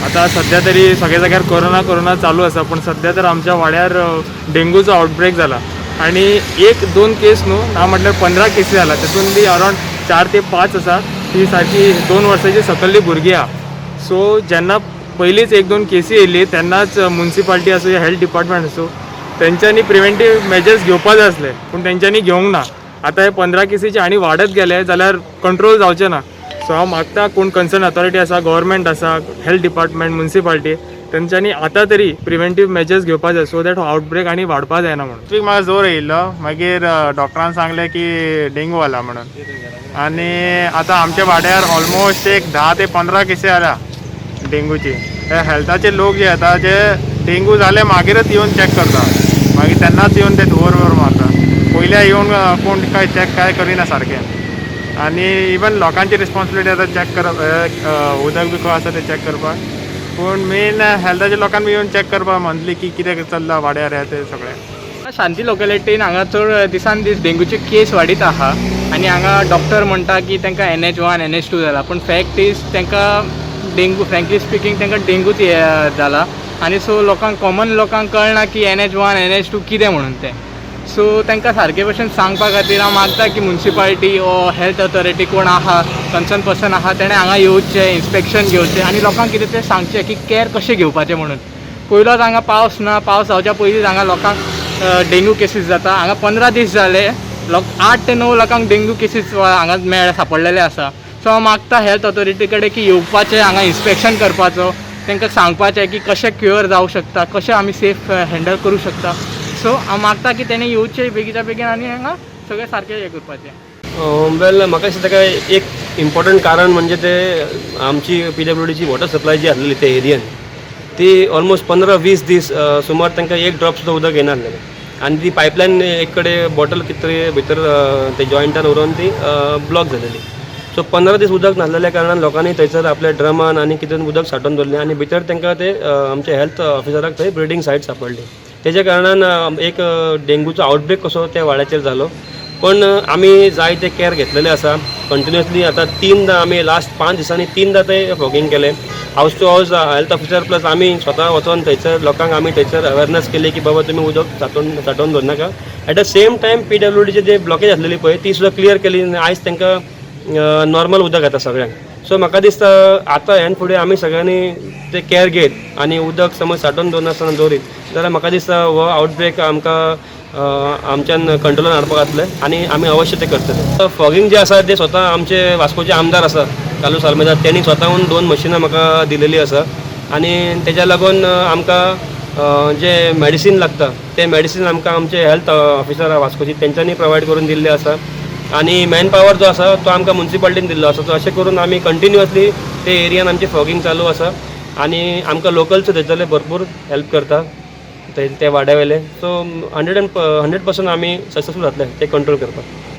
आतां सद्या तरी सगळ्या जाग्यार कोरोना कोरोना चालू आसा, पूण सद्या तर आमच्या वाड्यार डेंगूचो आउटब्रेक जाला आनी एक दोन केस न्हू, ना म्हटल्यार 15 केसी जाला. तेतून बी अरावंड 4 ते 5 आसा ती सारकी 2 वर्साची सकल्ली भुरगीं आहा. सो जेन्ना पयलींच एक दोन केसी येयली तेन्नाच मुन्सिपाल्टी आसूं या हेल्थ डिपार्टमेंट आसूं, तेंच्यांनी प्रिवेंटीव मेजर्स घेवपा जाय आसले, पूण तेंच्यांनी घेवंक ना. आतां हे 15 केसीचे आनी वाडत गेले जाल्यार कंट्रोल जावचें ना. सो हांव मागता, कोण कन्सर्न अथॉरिटी आसा, गव्हर्मेंट आसा, हेल्थ डिपार्टमेंट, मुन्सिपाल्टी, तेंच्यांनी आतां तरी प्रिवेंटीव मेजर्स घेवपा जाय, सो that हो आउटब्रेक आनी वाडपा जायना म्हणून. वीक म्हाका जोर येयल्लो. मागीर डॉक्टरान सांगलें की डेंगू जाला म्हणून. आनी आतां आमच्या वाड्यार ऑलमोस्ट एक 10 ते 15 केसी आल्या डेंगूची. हे हेल्थाचे लोक जे येता, जे डेंगू जाले मागीरच येवन चॅक करता. मागीर तेन्नाच येवन ते धुंवर वर मारता. पयल्या येवन कोण काय चॅक काय करिना सारकें. आनी इवन लोकांची रिस्पॉन्सिबिलिटी आतां चॅक करप, उदक बी खंय आसा तें चॅक करपाक. पूण मेन हेल्थाच्या लोकांनी बी येवन चॅक करपाक मंथली की कितें चल्लां वाड्यार हें तें सगळें. शांती लोकेलिटीन हांगा चड दिसान दीस डेंगूचे केस वाडीत आहा आनी हांगा डॉक्टर म्हणटा की तांकां NH 1, NH 2 जाला, पूण फॅक्ट is तांकां डेंगू, फ्रेंकली स्पिकींग, तांकां डेंगूच जाला. आनी सो लोकांक, कॉमन लोकांक कळना की NH 1, NH 2 कितें म्हणून तें. सो तांकां सारके भशेन सांगपा खातीर हांव मागता की मुन्सिपालिटी ओ हेल्थ ऑथॉरिटी कोण आहा, कन्सर्न पर्सन आहा, तेणें हांगा येवचें, इन्स्पेक्शन घेवचें आनी लोकांक कितें तें सांगचें की कॅर कशें घेवपाचें म्हणून. पयलोच हांगा पावस ना, पावस जावच्या पयलींच हांगा लोकांक डेंगू केसीस जाता. हांगा 15 दीस जाले, लोक 8 ते 9 लोकांक डेंगू केसीस हांगा मेळ सापडलेले आसा. सो हांव मागता हेल्थ ऑथॉरिटी कडेन की येवपाचें हांगा, इन्स्पेक्शन करपाचो, तांकां सांगपाचें की कशें क्युअर जावंक शकता, कशें आमी सेफ हँडल करूं शकता. सो हांव मागता की तेणी येवचें बेगीच्या बेगीन आनी हांगा सगळें सारकें हें करपाचें. वेल, म्हाका दिसता काय एक इम्पॉर्टंट कारण म्हणजे ते आमची पीडब्ल्यूडीची वॉटर सप्लाय जी आसलेली त्या एरियन, ती ऑलमोस्ट 15-20 दीस सुमार तांकां एक ड्रॉप सुद्दां उदक येनासलेलें. आनी ती पायपलायन एक कडेन बॉटल कितें तरी भितर ते जॉयंटान उरोवन ती ब्लॉक जालेली. सो 15 दीस उदक नासलेल्या कारणान लोकांनी थंयसर आपल्या ड्रमान आनी कितें उदक सांठोवन दवरलें आनी भितर तांकां ते आमच्या हेल्थ ऑफिसराक थंय ब्रिडींग सायट सापडली. तेज्या कारणान एक डेंगूचो आउटब्रेक कसो त्या वाड्याचेर जालो. पण आमी जाय ते कॅर घेतलेले आसा कंटिन्युअसली. आतां तिनदां आमी लास्ट 5 दिसांनी तिनदां ते फॉगिंग केलें. House to house health officer plus आमी स्वता वचोन थंयसर लोकांक आमी थंयसर अवेरनस केली की बाबा, तुमी उदक सांठोवन सांठोवन दवरनाका. एट the same time पीडब्ल्यूडीची जे ब्लॉकेज आसलेली पळय, ती सुद्दां क्लियर केली आनी आयज तांकां नॉर्मल उदक येता सगळ्यांक. सो म्हाका दिसता, आतां ह्यान फुडें आमी सगळ्यांनी ते कॅर घेत आनी उदक समज सांठोवन दवरनासतना दवरीत जाल्यार म्हाका दिसता हो आउटब्रेक आमकां आमच्यान कंट्रोलान हाडपाक जातलें आनी आमी अवश्य तें करतले. फॉगिंग जे आसा ते स्वता आमचे वास्कोचे आमदार आसा कार्लूस आल्मेदा, तेणी स्वताहून दोन मशिनां म्हाका दिलेली आसा. आनी तेज्या लागून आमकां जे मेडिसीन लागता तें मेडिसीन आमकां आमचे हेल्थ ऑफिसर वास्कोची तेंच्यांनी प्रोवायड करून दिल्लें आसा. आनी मॅन पावर जो आसा तो आमकां मुन्सिपालिटीन दिल्लो आसा. सो अशें करून आमी कंटिन्युअसली ते एरियान आमची फॉगिंग चालू आसा आनी आमकां लोकल्स थंयसरले भरपूर हेल्प करता ते ते वाड्या वयले. सो 100% आमी सक्सेसफूल जातले ते कंट्रोल करपाक.